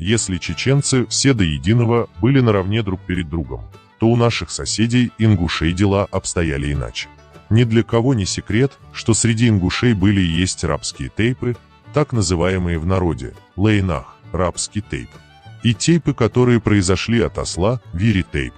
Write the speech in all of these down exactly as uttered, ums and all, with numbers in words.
Если чеченцы все до единого были наравне друг перед другом, то у наших соседей, ингушей, дела обстояли иначе. Ни для кого не секрет, что среди ингушей были и есть рабские тейпы, так называемые в народе лейнах, рабский тейп, и тейпы, которые произошли от осла, вири тейп.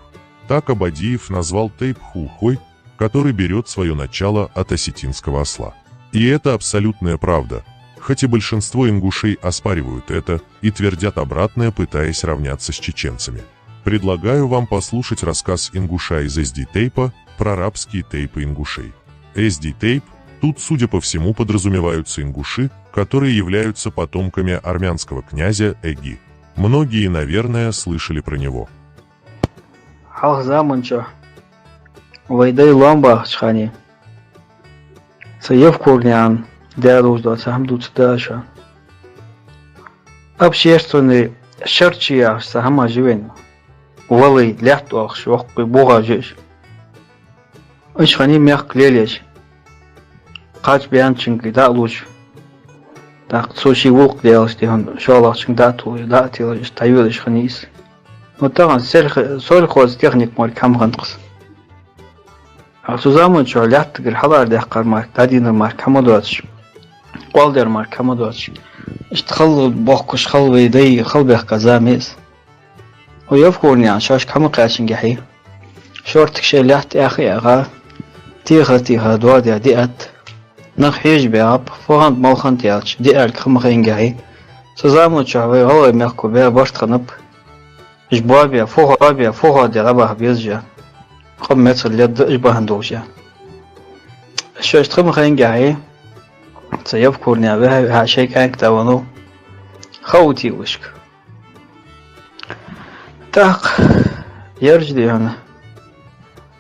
Так Абадиев назвал тейп хулхой, который берёт своё начало от осетинского осла. И это абсолютная правда, хоть и большинство ингушей оспаривают это и твердят обратное, пытаясь равняться с чеченцами. Предлагаю вам послушать рассказ ингуша из Эзди тейпа про рабские тейпы ингушей. Эзди тейп, тут, судя по всему, подразумеваются ингуши, которые являются потомками армянского князя Эги. Многие, наверное, слышали про него. Хьалха заман чу вай дай лоам бахача хана, цу Евкурнаькъан даь долаш дола цхьа хӀама дувцаргда аз шоана. Общественный шерчи яхаш цхьа хӀама жи вайна. Валлахӏи, лаьтта оалаш, воккхий бугӀа жи уж. Уж хиннай мехка лелаеш. Кхача баьнначунга дӀа а луш, тӀаккха цо ший гӀулакх делаш, дий хьона, шоллагӀчунга дӀа а тулаш, дӀа а телаш, иштта дӀайоалаш хиннай из. Ну, тахан сельх-, сельхозтехник мара хӀама хиннад-кх из. Хьа цу заман чухь лаьттагара хьалхара даьккхар мара, дӀадийна мара хӀама доацаш, къоал даьр мара хӀама доацаш, иштта хала бохкаш, хала вай дай хала баьхка зама я из. Укх Евкурнаькъан шоашка хӀама кхаьчанга хьий, шортта шоай лаьтта аьха а аьха, теха а теха, доа а даь диат, нах хьежа баьгӀаб, фу хиннад, мала хиннад аьлча, диаьлга хӀама хайнга хьий. Цу заман чухь вай гӀалгӀай мехко баь барт хиннаб, уж боабаь, фу хо-, боабаь, фу хоадаь дӀабаха безаш а, къам мецал ледда уж бахьан долаш а. Шоашта хӀама хайнга хьий, цу Евкурнаькъан ваьхьа-ваьхьа шоай кӀаьнк дӀавеннав Хаутий вӀашка. ТӀаккха ераш, дий хьона,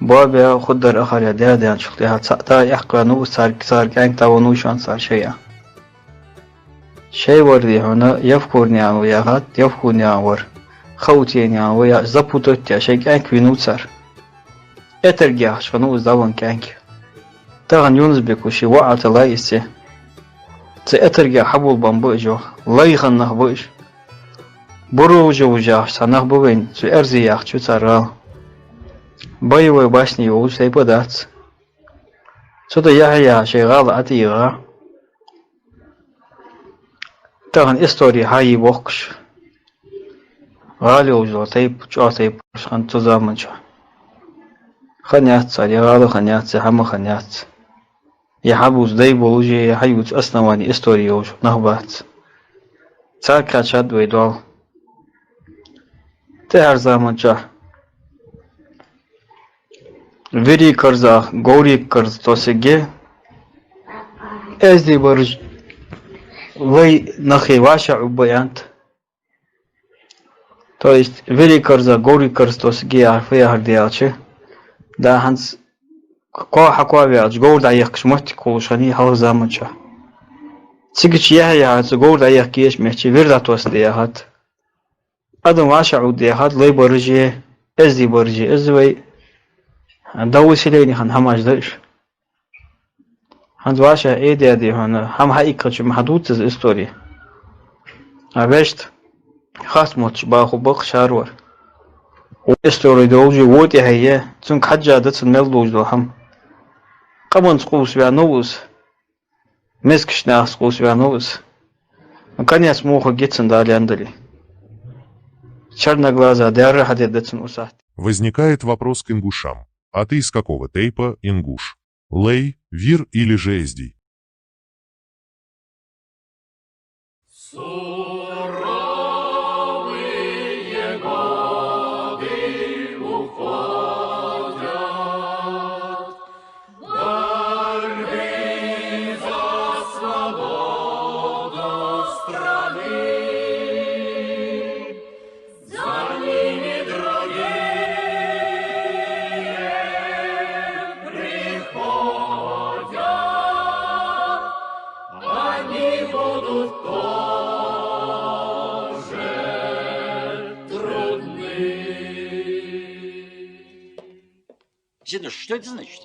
боабаь, хургдар ахар яь даь-даьнначул тӀехьагӀа цхьа да аьккха ваьннав из, цар, цар кӀаьнк дӀавеннав шоана цар шоай а. Шоай вар, дий хьона, Евкурнаькъан ва яхад, Евкурнаькъан вар Хаутийнаькъан ва яхаш, запутать яь, шоай кӀаьнк вийнав цар. Этарг яхаш хиннав из дӀавенна кӀаьнк. Тахан Юнус-Бека ший воӀ а тилла из цӀи. Цу Этаргех хьабоалабенна ба уж, йоах, лай хинна нах ба уж. Буружевы яхаш цхьа нах ба вайна, цу Эрзи яхача цар гӀала. Боевой башни йолаш тайпа дац. Цу тӀа яхьа-яхьа шоай гӀала ӀотӀайийгӀа. Тахан истори хьайий бохкаш, гӀала йолаш дола тайпа, чӀоагӀа тайпараш хиннад цу заман чухь. Хиннаяц цар е гӀала, хиннаяц е хӀама, хиннаяц. Е хьабувца дай болаш а, е хьаювца основани истори йолаш нах бац. Царга кхаьчад вай доал. ТӀехьарча заман чухь вири карзах говри карза тосаргья, эздий бараш лай нахи вӀашагӀбаьннаб. То есть вири карзах говри карза тосаргья яхар фу яхар да аьлча, да хӀанз коа хьакоа ваьлча, говр дӀаехкаш моттиг хулаш хиннай хьалхарча заман чухь. Цига чу яхьа-яхьа цу говр дӀаехка езаш моттиг вир дӀатосса да яхад. Адам вӀашагӀваргда яхад лай бараш а, эздий бараш а, из вай до выселения хинна хӀамаш да уж. ХӀанз вӀашагӀ эдеди хьона, хӀама хьаийккхача ма хьадувц из истори. А вешта харц мотташ баху бакъ шаьра вар. Укх истори долаш а, во тӀехьа я, цунга хьежжа да цун мел долаш дола хӀама. Къаманца къувсаваьннав из. Мискача нахаца къувсаваьннав из. Конец муха гицан дален дали. Черноглаза дерра хьадедда цун усахьте. Возникает вопрос к ингушам. А ты из какого тейпа, ингуш? Лей, вир или же эздий? Суровые годы уходят, борьбы за свободу страны. За ними другие приходят, они будут тоже трудны. Зинуш, что это значит?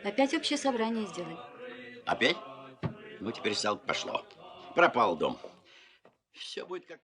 Опять общее собрание сделали. Опять? Ну, теперь, стало быть, пошло. Пропал дом. Всё будет как